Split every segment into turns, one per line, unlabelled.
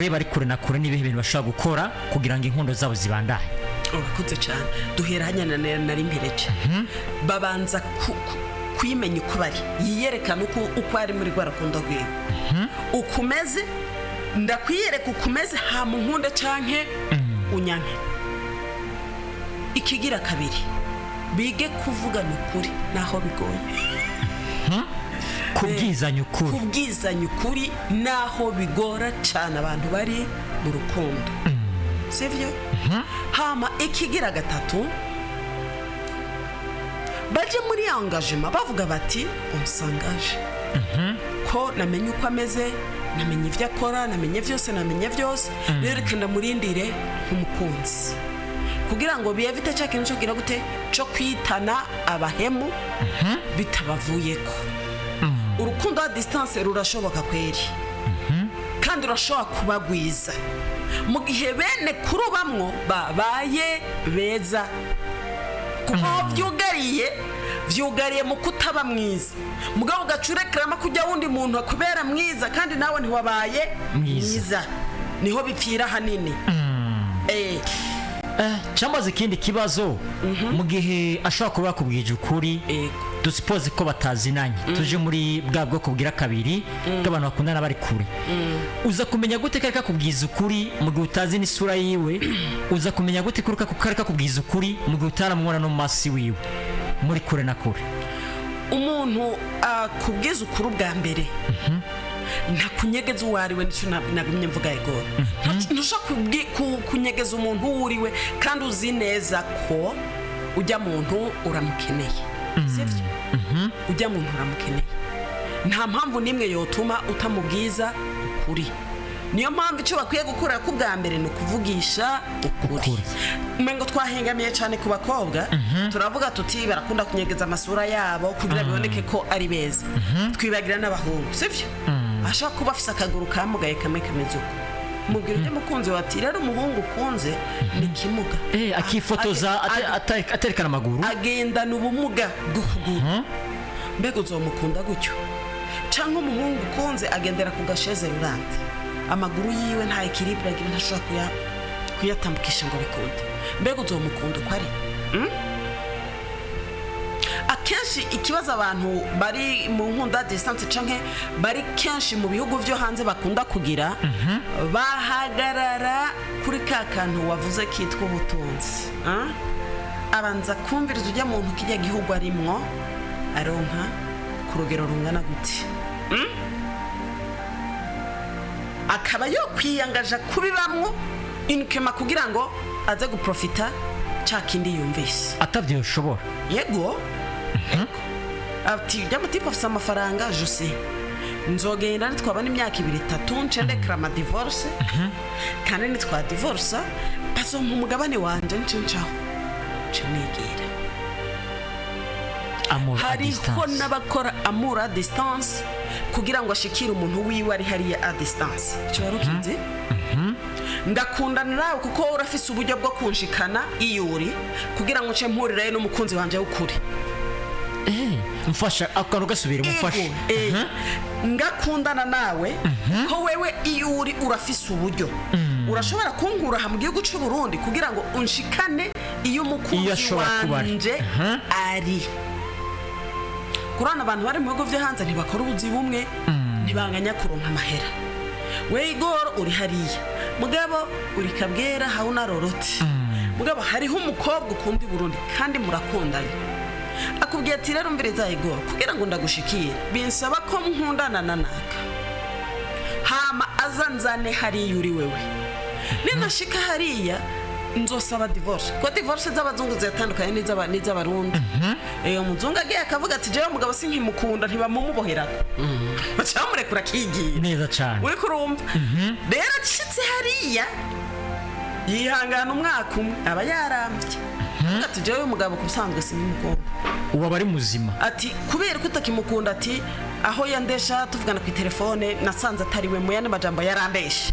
Bari kure na kure, n'ibihe bintu bashobora gukora kugira ngo inkundo zabo zibandanye?
Urakoze cyane. Duhera hanya na nari mpereje. Babanza kwimenya uko bari, yiyerekana uko ari muri rwa rukundo rwiwe, uko umeze. Ndakwiyereka uko umeze, hama unkunde canke unyanke. Ikigira kabiri, bige kuvugana ukuri naho bigoye.
Kubwizanya ukuri.
Kubwizanya ukuri naho bigora cyane abantu bari mu rukundo, sibyo? Hama ikigira gatatu, baje muri engagement bavuga bati: "On s'engage ko namenye uko ameze, namenye ibyo akora, namenye byose, namenye byose. Rero reka ndamurindire nk'umukunzi," kugira ngo biyevite cya kintu cyo kugira gute, cyo kwitana abahemu bitabavuyeko. Urukundo à distance rurashoboka kweri, kandi rurashobora kubagwiza mu gihe bene kurubamwo babaye beza, kuko aho byugariye mu kutaba mwiza, mugabo ugacurekeramo kujya wundi muntu akubera mwiza, kandi nawe ntiwabaye
mwiza.
Mwiza niho bipfira hanini.
Cyangwa ikindi kibazo, mu gihe ashobora kuba yakubwije ukuri, dusipoze ko batazinanye, tuje muri bwa bwoko bwira kabiri bw'abantu bakundana bari kure, uza kumenya gute kari kakubwiza ukuri mu gihe utazi n'isura yiwe? Uza kumenya gute ko kari kakubwiza ukuri mu gihe utaramubona no mu maso wiwe, muri kure na kure?
Umuntu akubwiza ukuri ubwa mbere, ntakunyegeza uwo ari we. Nicyo nagumye mvuga. Yego, ntushobora kunyegeza umuntu uwo uri we kandi uzi neza ko ujya muntu uramukeneye, sibyo? Ujya muntu uramukeneye, nta mpamvu n'imwe yotuma utamubwiza ukuri. Niyo mpamvu icyo bakwiye gukora ko ubwa mbere ni ukuvugisha ukuri.
Ukuri.
Umengo twahengamiye cyane ku bakobwa, turavuga tuti barakunda kunyegeza amasura yabo kugira biboneke ko ari beza, twibagira n'abahungu, sibyo? Ashobora kuba afise akaguru kamugaye kamwe kameze uko, mubwira ujya mukunzi wawe ati: "Rero umuhungu ukunze ni kimuga."
Akifotoza aterekana amaguru.
Agendana ubumuga bw'ukuguru, mbega uzomukunda gutyo? Cyangwa umuhungu ukunze agendera ku ga chaise roulante, amaguru yiwe nta équilibre agira, ntashobora kuyatambukisha ngo bikunde, mbega uzomukunda uko ari? Akenshi ikibazo abantu bari mu nkunda distance canke bari kenshi mu bihugu byo hanze bakunda kugira, bahagarara kuri ka kantu wavuze kitwa ubutunzi, ah? Abanza kumviriza ujya muntu kijya gihugu arimwo aronka ku rugero rungana gute? Akaba yo kwiyangaja kubibamwo inikema kugira ngo aze guprofita ca kindi yumvise.
Atabyo ushobora.
Yego, ati: "Ujya mutipe afise amafaranga, je sais, nzogenda nitwabona imyaka 2, 3, nce ndekarama divorce, kandi nitwa divorce bazompa umugabane wanje, nce ncaho, nce nigira."
Amour à
Hariho
distance.
n'abakora amour à distance kugira ngo ashikire umuntu wiwe ari hariya à distance. Icyo wari ukizi? Ndakundana nawe kuko wowe urafise uburyo bwo kunshikana iyo uri, kugira ngo nce mpurirayo n'umukunzi wanje w'ukuri.
Mfasha akantu gasubire, mufashe.
Ego, ngakundana nawe ko wewe iyo uri urafise uburyo, urashobora kunkura aha mu gihugu cy'u Burundi kugira ngo unshikane iyo
iyo
umukunzi
ashobora kuba ari.
wanje ari. Kurana abantu bari mu bihugu byo hanze ntibakora ubuzi bumwe, ntibanganya kuronka amahera. We Igoro uri hariya, mugabo uri kabwera hauna roroti, mugabo hariho umukobwa ukunda i Burundi kandi murakundanye, akubwiye ati: "Rero umviriza Igoro, kugira ngo ndagushikire binsaba ko nkundana na naka, hama aza nzane hariya uri wewe. Ninashika hariya nzosaba divorce," ko divorce z'abazungu ziratandukanye n'iz'abarundi. Umuzungu agiye akavuga ati: "Jewe mugabo sinkimukunda," ntibamumuboherako, baca bamurekura akigira.
Neza cyane.
Uri kurumva rero, acitse hariya yihangana umwaka umwe, aba yarambye. Avuga ati: "Jewe umugabo ku busanzwe sinkimukunda."
Ubu aba ari muzima.
Ati: "Kubera ko utakimukunda?" Ati: "Aho yandesha tuvugana ku telefone nasanze atari we. Mu yandi majambo yarambeshe,"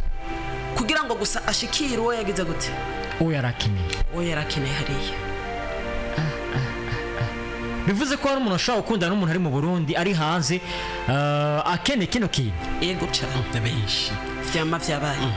kugira ngo gusa ashikire uwo yagize gute?
Uwo yari akeneye.
Uwo yarakeneye hariya.
Bivuze ko hari umuntu ashobora gukundana n'umuntu ari mu Burundi, ari hanze, akeneye kino kintu.
Yego cyane.
Benshi.
Vyama vyabaye.